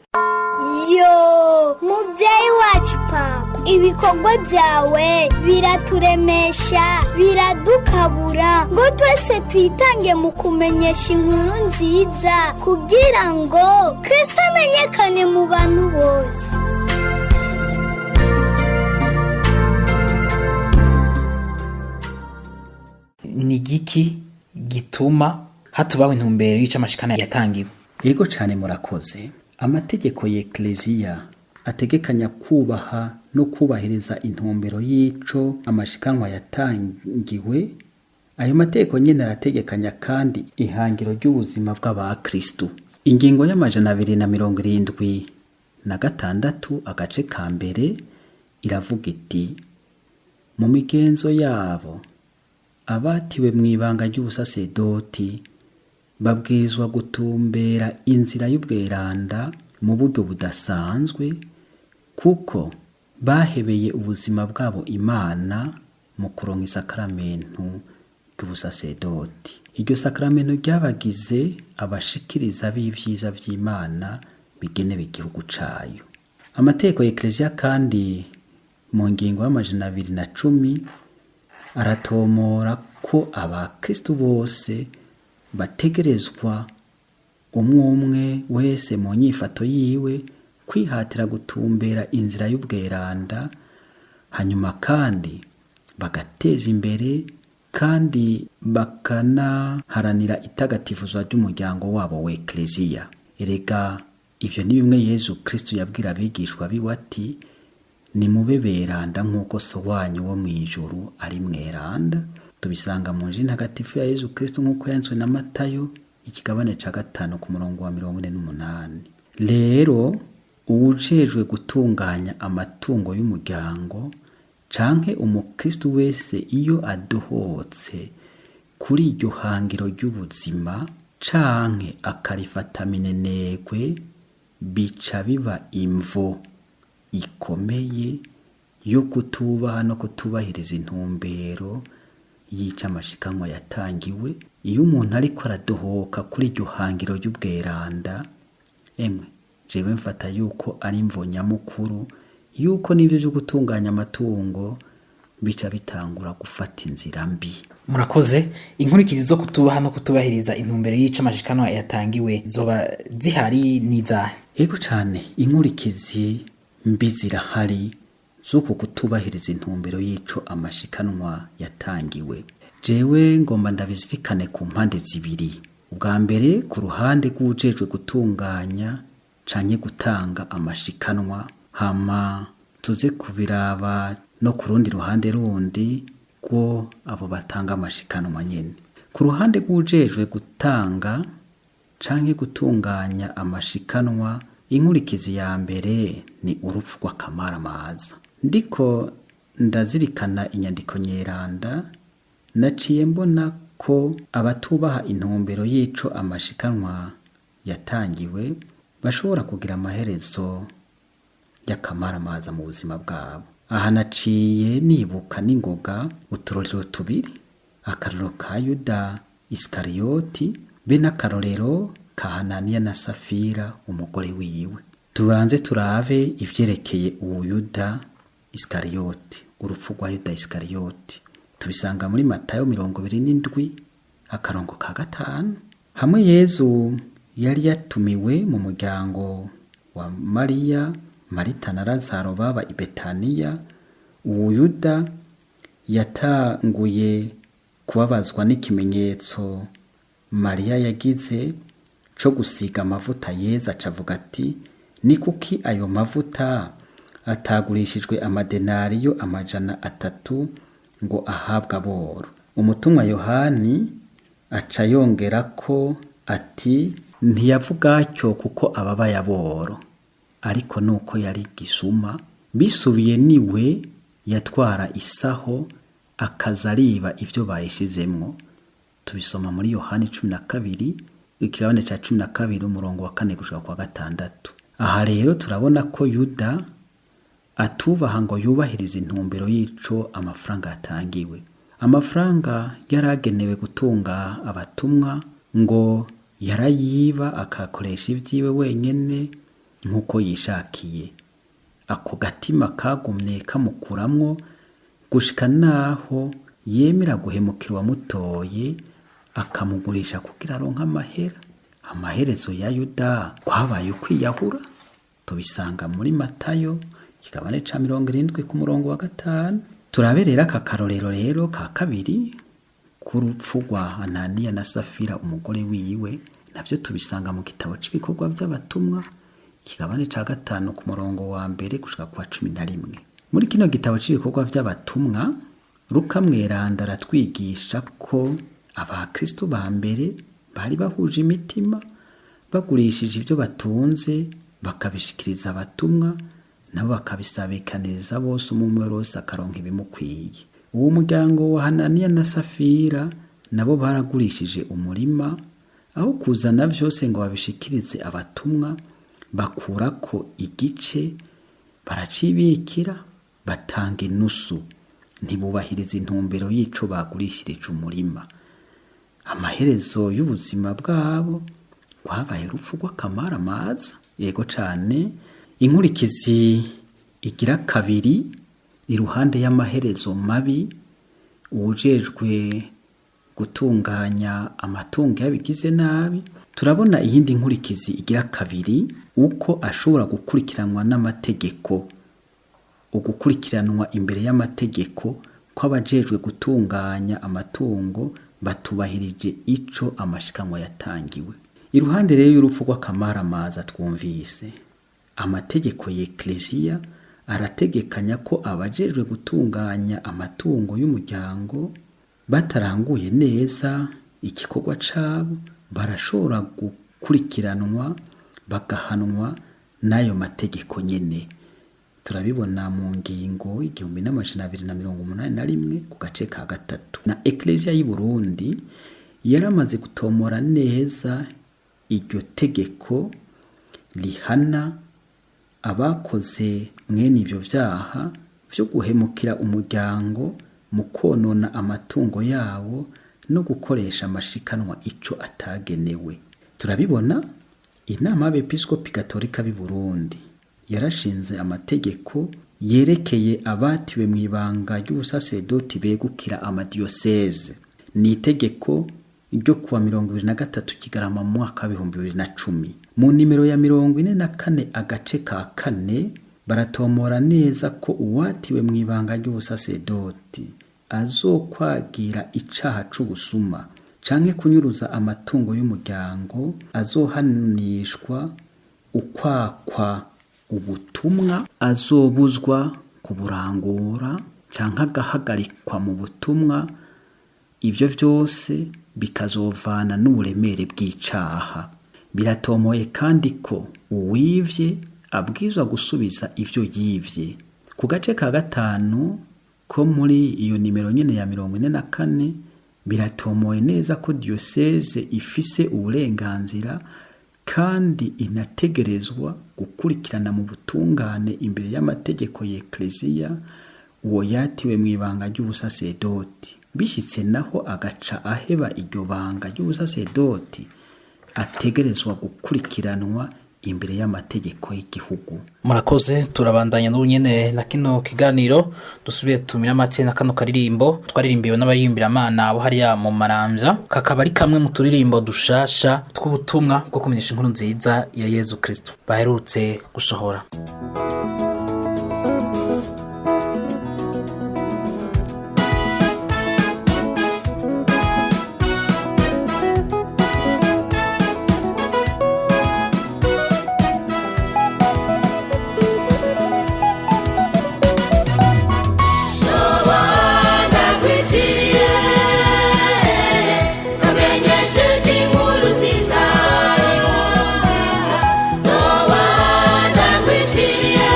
Yo, mubyeyi wacu papa, ibikorwa byawe biraturemesha, biradukabura ngo twese twitange mu kumenyesha inkuru nziza kugira ngo Kristo amenyekane mu bantu bose. Ni igiki gituma hatubaho intumbero y'ico amashikana yatangiwe? Yego cane, murakoze. Amategeko ya Ekleziya ategekanya kubaha no kubahiriza intumbero y'ico amashikanwa yatangiwe. Ayo mategeko nyene arategekanya kandi ihangiro ry'ubuzima bw'abakristu. Ingingo y'276 agace ka mbere iravuga iti: mu migenzo yabo, abatiwe mu ibanga ry'ubusasedoti babwirizwa gutumbera inzira y'ubweranda mu buryo budasanzwe, kuko bahebeye ubuzima bwabo Imana mu kuronka isakaramentu ry'ubusasedoti. Iryo sakaramentu ryabagize abashikiriza b'ivyiza vy'Imana bigenewe igihugu cayo. Amategeko ya Ekleziya kandi mu ngingo y'210 aratomora ko abakristu bose bategerezwa, umwe umwe wese mu nyifato yiwe, kwihatira gutumbera inzira y'ubweranda, hanyuma kandi bagateza imbere kandi bakanaharanira itagatifuzwa ry'umuryango wabo wa ekleziya. Erega ivyo ni bimwe Yezu Kristu yabwira abigishwa biwe ati: nimube beranda nk'uko so wanyu wo mw'ijuru ari mweranda. Tubisanga mu Njiri ntagatifu ya Yezu Kristu nk'uko yanditswe na Matayo, ikigabane ca 5 ku murongo wa 48. Rero uwujejwe gutunganya amatungo y'umuryango canke umukristu wese iyo adohotse kuri iryo hangiro ry'ubuzima canke akarifata minenegwe, bica biba imvo ikomeye yo kutubaha no kutubahiriza intumbero yica amashikanwa yatangiwe. Iyo umuntu ariko aradohoka kuri iryo hangiro ry'ubweranda, emwe jewe mfata yuko ari imvo nyamukuru yuko n'ivyo vyo gutunganya amatungo bica bitangura gufata inzira mbi. Murakoze. Inkurikizi zo kutubaha no kutubahiriza intumbero y'ico amashikanwa yatangiwe zoba zihari n'izahe? Ego cane, inkurikizi mbi zirahari z'uku kutubahiriza intumbero y'ico amashikanwa yatangiwe. Jewe ngomba ndabizirikane ku mpande zibiri. Ubwa mbere, ku ruhande rw'uwujejwe gutunganya canke gutanga amashikanwa, hama tuze kubiraba no ku rundi ruhande rundi rwo abo batanga amashikanwa nyene. Ku ruhande rw'uwujejwe gutanga canke gutunganya amashikanwa, inkurikizi ya mbere ni urupfu rw'akamaramaza. Ndiko ndazirikana inyandiko nyeranda, naciye mbona ko abatubaha intumbero y'ico amashikanwa yatangiwe bashobora kugira amaherezo y'akamaramaza mu buzima bwabo. Aha naciye nibuka n'ingoga uturorero tubiri, akarorero ka Yuda Isikariyoti be n'akarorero ka Hananiya na Safira umugore wiwe. Tubanze turabe ivyerekeye uwo Yuda Isikariyoti, urupfu rwa Yuda Isikariyoti. Tubisanga muri Matayo 27 akarongo ka 5. Hamwe Yezu yari yatumiwe mu muryango wa Mariya, Marita na Lazaro baba i Betaniya, uwo Yuda yatanguye kubabazwa n'ikimenyetso Mariya yagize co gusiga amavuta Yezu, acavuga ati: ni kuki ayo mavuta atagurishijwe amadenariyo 300 ngo ahabwe aboro? Umutumwa Yohani aca yongera ko ati: ntiyavuga atyo kuko ababaye aboro, ariko nuko yari gisuma. Bisubiye niwe yatwara isaho akaza ariba ivyo bayishizemwo. Tubisoma muri Yohani 12, ikigabane ca 12 umurongo wa 4 gushika kwa 6. Aha rero turabona ko Yuda atubaha ngo yubahirize intumbero y'ico amafaranga yatangiwe. Amafaranga yaragenewe gutunga abatumwa, ngo yarayiba akakoresha ivyiwe wenyene nk'uko yishakiye. Ako gatima kagumye kamukuramwo gushika naho yemera guhemukira uwamutoye akamugurisha kugira aronke amahera. Amaherezo ya Yuda kwabaye ukwiyahura. Tubisanga muri Matayo ikigabane ca 70 ku murongo wa 5. Turabe rero aka karorero rero ka kabiri k'urupfu rwa Ananiya na Safira umugore wiwe, navyo tubisanga mu gitabo c'ibikorwa vy'abatumwa ikigabane ca 5 ku murongo wa 1 gushika kwa 11. Muri kino gitabo c'ibikorwa vy'abatumwa, Luka mweranda aratwigisha ko abakristo ba mbere bari bahuje imitima, bagurishije ibyo batunze bakabishikiriza abatumwa, nabo bakabisabikaniriza bose, umwe wese akaronka ibimukwiye. Uwo muryango wa Hananiya na Safira nabo baragurishije umurima, aho kuzana vyose ngo babishikirize abatumwa, bakurako igice baracibikira, batanga inusu, ntibubahiriza intumbero y'ico bagurishirije umurima. Amaherezo y'ubuzima bwabo kwabaye urupfu rw'akamaramaza. Yego cane, inkurikizi igira kabiri iruhande y'amaherezo mabi, uwujejwe gutunganya amatungo yabigize nabi, turabona iyindi nkurikizi igira kabiri, uko ashobora gukurikiranwa n'amategeko. Ugukurikiranwa imbere y'amategeko ko abajejwe gutunganya amatungo batubahirije ico amashikanwa yatangiwe. Iruhande rero y'urupfu rw'akamaramaza twumvise, amategeko y'Ekleziya arategekanya ko abajejwe gutunganya amatungo y'umuryango bataranguye neza igikorwa cabo, barashobora gukurikiranwa bagahanwa n'ayo mategeko nyene. Turabibona mu ngingo 1281 ku gace ka 3. Na Ekleziya y'u Burundi yaramaze gutomora neza iryo tegeko rihana abakoze mwene ivyo vyaha vyo guhemukira umuryango mu konona amatungo yawo no gukoresha amashikanwa ico atagenewe. Turabibona inama y'abepiskopi gatolika b'i Burundi yarashinze amategeko yerekeye abatiwe mu ibanga ry'ubusasedoti begukira amadiyoseze. Ni itegeko ryo kuwa 23 Kigarama mu mwaka wa 2010. Mu nimero ya 44 agace ka 4 baratomora neza ko uwatiwe mu ibanga ry'ubusasedoti azokwagira icaha c'ubusuma canke kunyuruza amatungo y'umuryango azohanishwa ukwakwa ubutumwa, azobuzwa kuburangura canke agahagarikwa mu butumwa. Ivyo vyose bikazovana n'uburemere bw'icaha. Biratomoye kandi ko uwivye abwirizwa gusubiza ivyo yivye. Ku gace ka 5 ko muri iyo nimero nyene ya 44 biratomoye neza ko diyoseze ifise uburenganzira kandi inategerezwa gukurikirana mu butungane imbere y'amategeko y'Ekleziya uwo yatiwe mu ibanga ry'ubusasedoti. Bishitse naho agaca aheba iryo banga ry'ubusasedoti, ategerezwa gukurikiranwa imbere y'amategeko y'igihugu. Murakoze. Turabandanya n'ubunyene na kino kiganiro, dusubiye tumira amate na kano karirimbo twaririmbiwe n'abaririmbira bo hariya mu Maramvya, kakaba ari kamwe mu turirimbo dushasha tw'ubutumwa bwo kumenyesha inkuru nziza ya Yezu Kristo baherutse gusohora. Ndakwishiriye, namenyesheje inkuru nziza, inkuru nziza. Noba ndakwishiriye.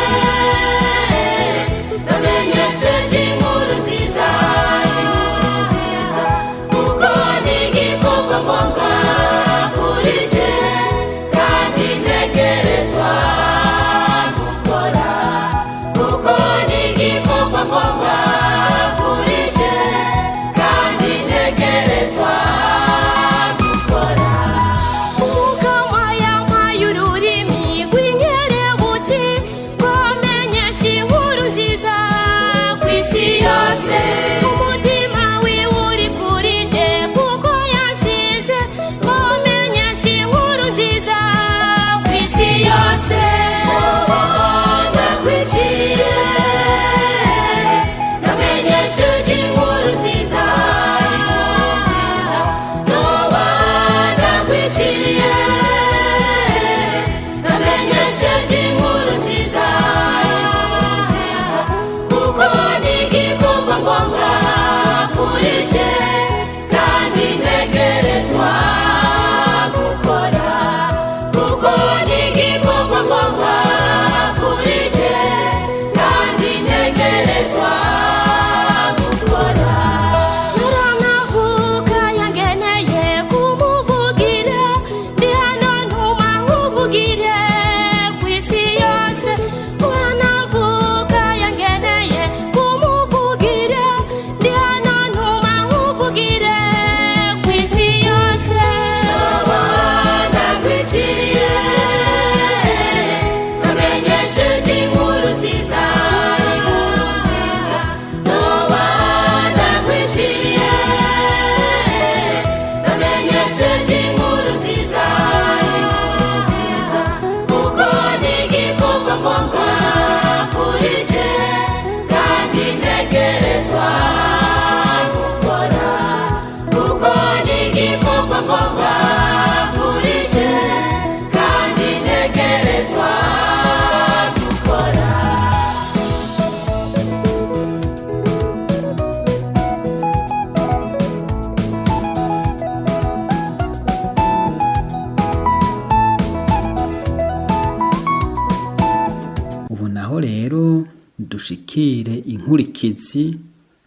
dushikire inkurikizi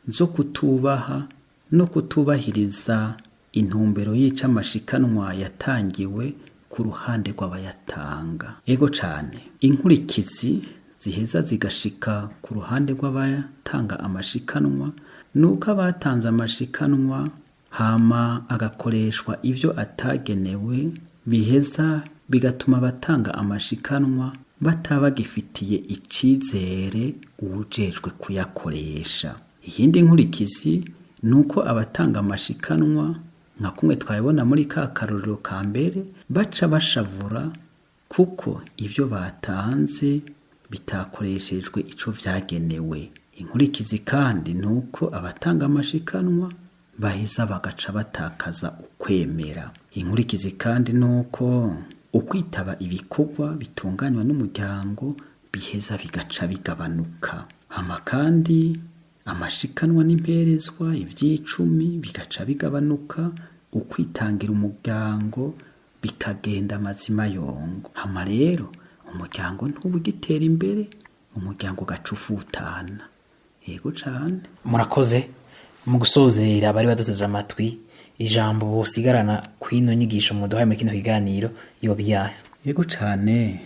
zo kutubaha no kutubahiriza intumbero y'ico amashikanwa yatangiwe ku ruhande rw'abayatanga. Ego cane, inkurikizi ziheza zigashika ku ruhande rw'abatanga amashikanwa nuko abatanze amashikanwa hama agakoreshwa ivyo atagenewe, biheza bigatuma abatanga amashikanwa bataba bagifitiye icizere uwujejwe kuyakoresha. Iyindi nkurikizi nuko abatanga amashikanwa, nka kumwe twabibona muri ka karorero ka mbere, baca bashavura kuko ivyo batanze bitakoreshejwe ico vyagenewe. Inkurikizi kandi nuko abatanga amashikanwa baheza bagaca batakaza ukwemera. Inkurikizi kandi nuko ukwitaba ibikorwa bitunganywa n'umuryango biheza bigaca bigabanuka. Hama kandi amashikanwa n'imperezwa, ivy'icumi bigaca bigabanuka, ukwitangira umuryango bikagenda amazima yongo. Hama rero umuryango ntuba ugitera imbere, umuryango ugaca ufutana. Yego cane. Murakoze. Mu gusozera, bari baduteze amatwi, ijambo bosigarana kw'ino nyigisho muduhaye muri kino kiganiro yoba iyahe? Yego cane,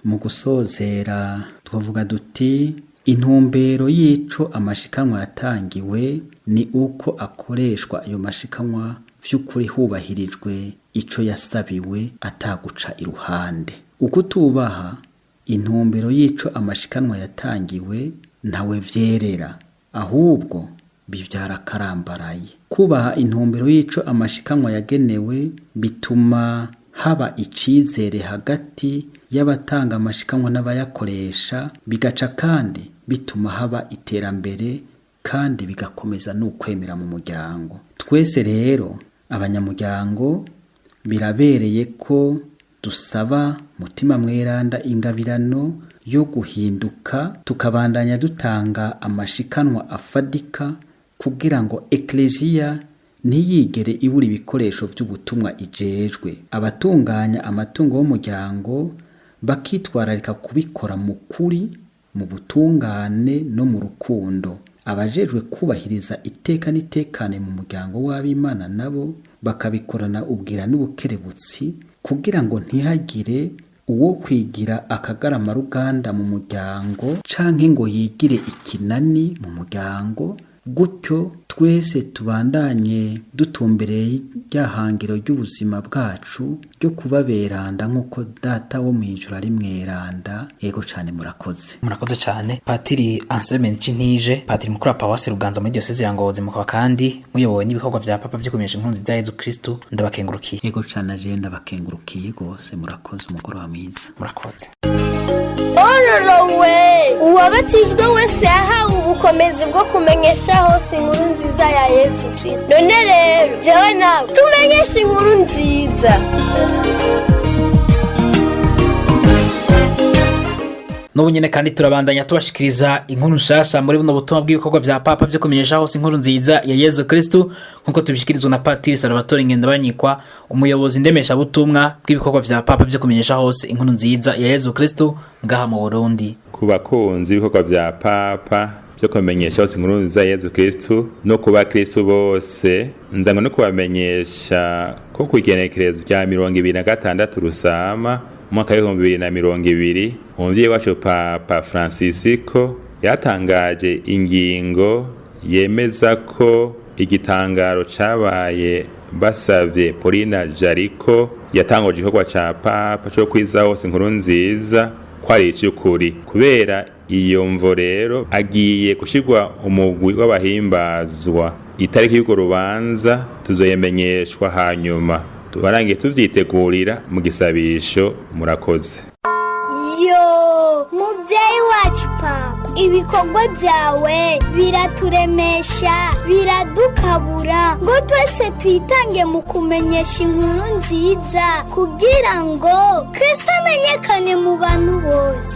mu gusozera twavuga duti intumbero y'ico amashikanwa yatangiwe ni uko akoreshwa ayo mashikanwa vy'ukuri hubahirijwe ico yasabiwe ataguca iruhande. Ukutubaha intumbero y'ico amashikanwa yatangiwe ntawe vyerera, ahubwo bivyara akarambaraye. Kubaha intumbero y'ico amashikanwa yagenewe bituma haba icizere hagati y'abatanga amashikanwa n'abayakoresha, bigaca kandi bituma haba iterambere kandi bigakomeza n'ukwemera mu muryango. Twese rero abanyamuryango birabereye ko dusaba Mutima Mweranda ingabirano yo guhinduka, tukabandanya dutanga amashikanwa afadika kugira ngo ekleziya ntiyigere ibura ibikoresho vy'ubutumwa ijejwe. Abatunganya amatungo y'umuryango bakitwararika kubikora mu kuri, mu butungane no mu rukundo. Abajejwe kubahiriza iteka n'itekane mu muryango w'ab'Imana nabo bakabikorana ubwira n'ubukerebutsi kugira ngo ntihagire uwo kwigira akagarama ruganda mu muryango canke ngo yigire ikinani mu muryango. Gutyo twese tubandanye dutumbereye rya hangiro ry'ubuzima bwacu ryo kuba beranda nk'uko Data wo mw'ijuru ari mweranda. Yego cane, murakoze. Murakoze cane, Patiri Anselme Ntije, patiri mukuru wa Paruwasi Ruganza muri Diyoseze ya Ngozi, mukaba kandi muyobowe n'ibikorwa vya Papa vyo kumenyesha inkuru nziza ya Yezu Kristu. Ndabakengurukiye. Yego cane, aje ndabakengurukiye gose. Murakoze, umugoroba mwiza. Murakoze. Ororowe, uwabatijwe wese yahawe ubukomezi bwo kumenyesha hose inkuru nziza ya Yesu Kristo. None rero jewe nawe tumenyeshe inkuru nziza. N'ubu nyene kandi turabandanya tubashikiriza inkuru nshasha muri buno butumwa bw'ibikorwa vya Papa vyo kumenyesha hose inkuru nziza ya Yezu Kristu, nkuko tubishikirizwa na Patiri Salvatore Ngendabanyikwa, umuyobozi ndemesha butumwa bw'ibikorwa vya Papa vyo kumenyesha hose inkuru nziza ya Yezu Kristu ngaha mu Burundi. Ku bakunzi b'ibikorwa vya Papa vyo kumenyesha hose inkuru nziza ya Yezu Kristu no ku bakristu bose, nzango no kubamenyesha ko kw'igenekerezo rya 26 Rusama umwaka w'2020, umuvyeyi wacu Papa Francisco yatangaje ingingo yemeza ko igitangaro cabaye basavye Paulina Jariko yatanguje igikorwa ca Papa co kwiza hose inkuru nziza ko ari ic'ukuri. Kubera iyo mvo rero agiye gushirwa umugwi w'abahimbazwa. Itariki y'urwo rubanza tuzoyemenyeshwa hanyuma tubarangiye tuvyitegurira mu gisabisho. Murakoze. Yo, mubyeyi wacu Papa, ibikorwa byawe biraturemesha, biradukabura ngo twese twitange mu kumenyesha inkuru nziza kugira ngo Kristo amenyekane mu bantu bose.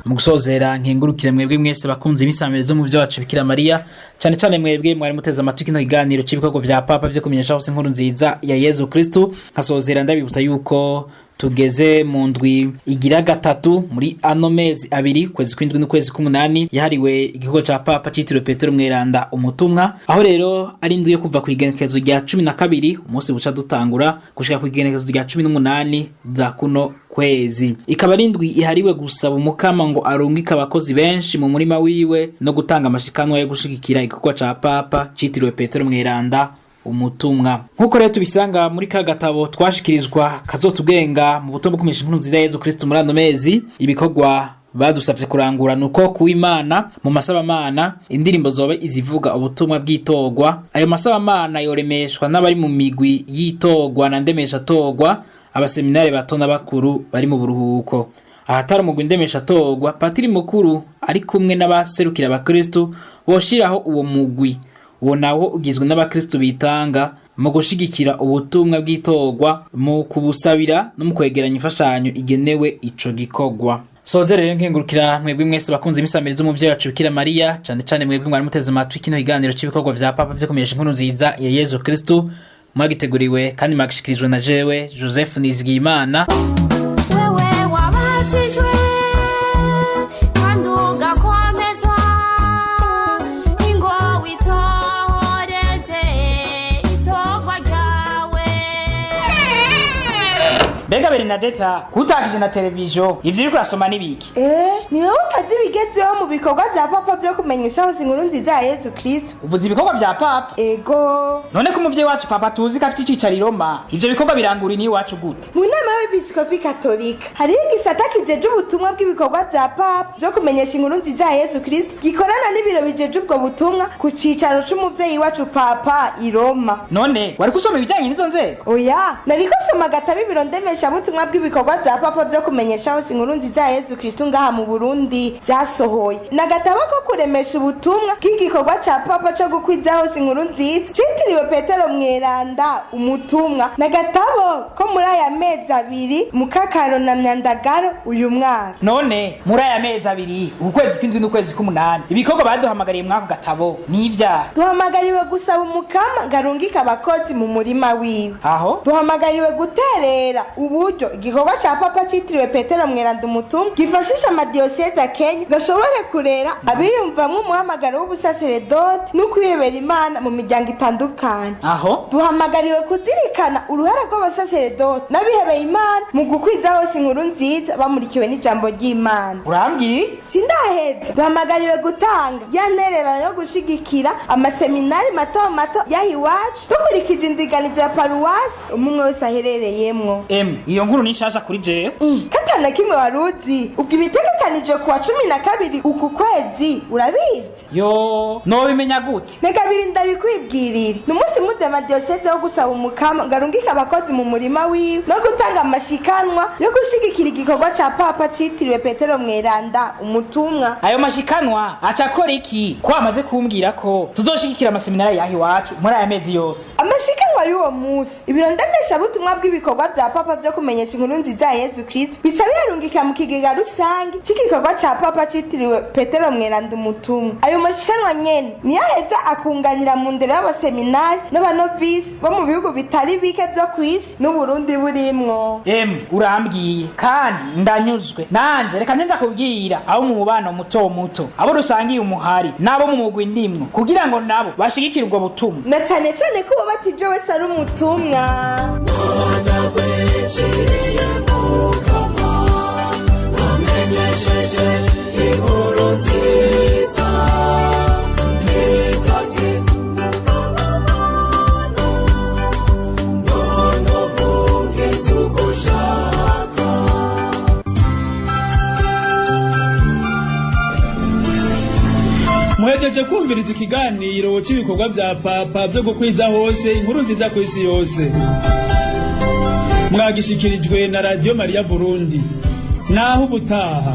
Mu gusozera, nkengurukire mwebwe mwese bakunze imisamirizo mu byo wacu Bikira Mariya, cyane cyane mwebwe mwari muteze amatwi kino kiganiro cy'ibikorwa vya Papa vyo kumenyesha hose inkuru nziza ya Yezu Kristu. Nkasozera ndabibutsa yuko Tugeze mu ndwi igira gatatu muri ano mezi abiri, kwezi kw'indwi n'ukwezi k'umunani, yahariwe igikorwa ca Papa citiriwe Petero Mweranda Umutumwa, aho rero ari indwi yo kuva ku igenekerezo rya 12, umunsi buca dutangura, gushika ku igenekerezo rya 18 za kuno kwezi. Ikaba ari indwi ihariwe gusaba Umukama ngo arungike abakozi benshi mu murima wiwe no gutanga amashikanwa yo gushigikira igikorwa ca Papa citiriwe Petero Mweranda Umutumwa. Nk'uko rero tubisanga muri ka gatabo twashikirizwa kazotugenga mu butumwa bwo inkuru nziza ya Yezu Kristu muri ano mezi, ibikorwa badusavye kurangura nuko kuwimana mu masabamana indirimbo zoba izivuga ubutumwa bw'itorwa. Ayo masabamana yoremeshwa n'abari mu migwi y'itorwa na ndemesha torwa, abaseminari bato n'abakuru bari mu buruhuko. Ahatari umugwi ndemesha torwa, patiri mukuru ari kumwe n'abaserukira abakristu boshiraho uwo mugwi. Uwo nawo ugizwe n'abakristu bitanga mu gushigikira ubutumwa bw'itorwa, mu kubusabira no mu kwegeranya imfashanyo igenewe ico gikorwa. Soze rero nkengurukira mwebwe mwese bakunze imisamirizo z'umuvyeyi wacu Bikira Mariya, cane cane mwebwe mwari muteze amatwi kino kiganiro c'ibikorwa vya Papa vyo kumenyesha inkuru nziza ya Yezu Kristu. Mwagiteguriwe kandi mwagishikirijwe na jewe Joseph Nizigiyimana. Wewe wabatijwe kandi ugakomezwa, ingo witohoreze itorwa ryawe. Mbega Bernadeta, kutakije na televiziyo, ivyo uriko urasoma n'ibiki? Ni wowe utazi ibigezweho mu bikorwa vya Papa vyo kumenyesha hose inkuru nziza ya Yezu Kristo? Uvuze ibikorwa vya Papa? Ego. None ko umuvyeyi wacu Papa tuzi ko afite icicaro i Roma, ivyo bikorwa birangura ni iwacu gute? Mu nama y'abepiskopi katolika hariho igisata kijeje ubutumwa bw'ibikorwa vya Papa vyo kumenyesha inkuru nziza ya Yezu Kristo, gikorana n'ibiro bijeje ubwo butumwa ku cicaro c'umuvyeyi wacu Papa i Roma. None wariko usoma ibijanye n'izo nzego? Oya, nariko soma agatabo ibiro ndemeshabutumwa bw'ibikorwa vya Papa vyo kumenyesha hose inkuru nziza ya Yezu Kristo ngaha mu Burundi vyasohoye. Ni agatabo ko kuremesha ubutumwa bw'igikorwa ca Papa co gukwiza hose inkuru nziza citiriwe Petero Mweranda Umutumwa. Ni agatabo ko muri aya mezi abiri, Mukakaro na Myandagaro uyu mwaka. None muri aya mezi abiri, ukwezi kw'indwi n'ukwezi k'umunani, ibikorwa baduhamagariye mw'ako gatabo n'ivyaha? Duhamagariwe gusaba Umukama ngo arungike abakozi mu murima wiwe. Aho Duhamagariwe guterera uburyo igikorwa ca Papa citiriwe Petero Mweranda Umutumwa gifashisha amadiyoseze Kenya gashobore kurera abiyumvamwo umuhamagaro w'ubusaseredoti no kwihebera Imana mu miryango itandukanye. Aho Duhamagariwe kuzirikana uruhara rw'abasaseredoti n'abihebeye Imana mu gukwiza hose inkuru nziza bamurikiwe n'ijambo ry'Imana. Urambwiye? Sindaheza. Duhamagariwe gutanga ya ntererano yo gushigikira amaseminari mato mato y'aha iwacu, dukurikije indinganizo ya paruwasi umwe wese aherereyemwo. Emwe, iyo nkuru ni nshasha kuri jewe. Katana kimwe waruzi ubwo ibitegekanije kuwa 12 uku kwezi urabizi? Yo, nobimenya gute? Reka birinda bikwibwirira. Ni umunsi mpuzama-diyoseze wo gusaba Umukama ngo arungike abakozi mu murima wiwe no gutanga amashikanwa yo gushigikira igikorwa ca Papa citiriwe Petero Mweranda Umutumwa. Ayo mashikanwa aca akora iki, ko amaze kumbwira ko tuzoshigikira amaseminari yaha iwacu muri aya mezi yose? Amashikanwa y'uwo munsi, ibiro ndemeshabutumwa bw'ibikorwa vya Papa vyo kumenyesha inkuru nziza ya Yezu Kristo bica biyarungika mu kigega rusange c'igikorwa ca Papa citiriwe Petero Mweranda Umutumwa. Ayo mashikanwa nyene niyo aheza akunganira mu ndero y'abaseminari n'abanovisi bo mu bihugu bitari bike vyo kw'isi n'Uburundi burimwo. Emwe, urambwiye kandi ndanyuzwe. Nanje reka nje kubwira abo mu mubano muto muto, abo rusangiye umuhari n'abo mu mugwi ndimwo, kugira ngo nabo bashigikire ubwo butumwa. Na cane cane ko uwabatije wese ari umutumwa. Ndakwiciriye Mukama, wamenyesheje inkuru nziza, nitavye Mukama Mana, none umungize uko ushaka. Muhejeje kumviriza ikiganiro cy'ibikorwa vya Papa vyo gukwiza hose inkuru nziza ku isi yose. Mwagishikirijwe na Radiyo Mariya Burundi. Naho ubutaha.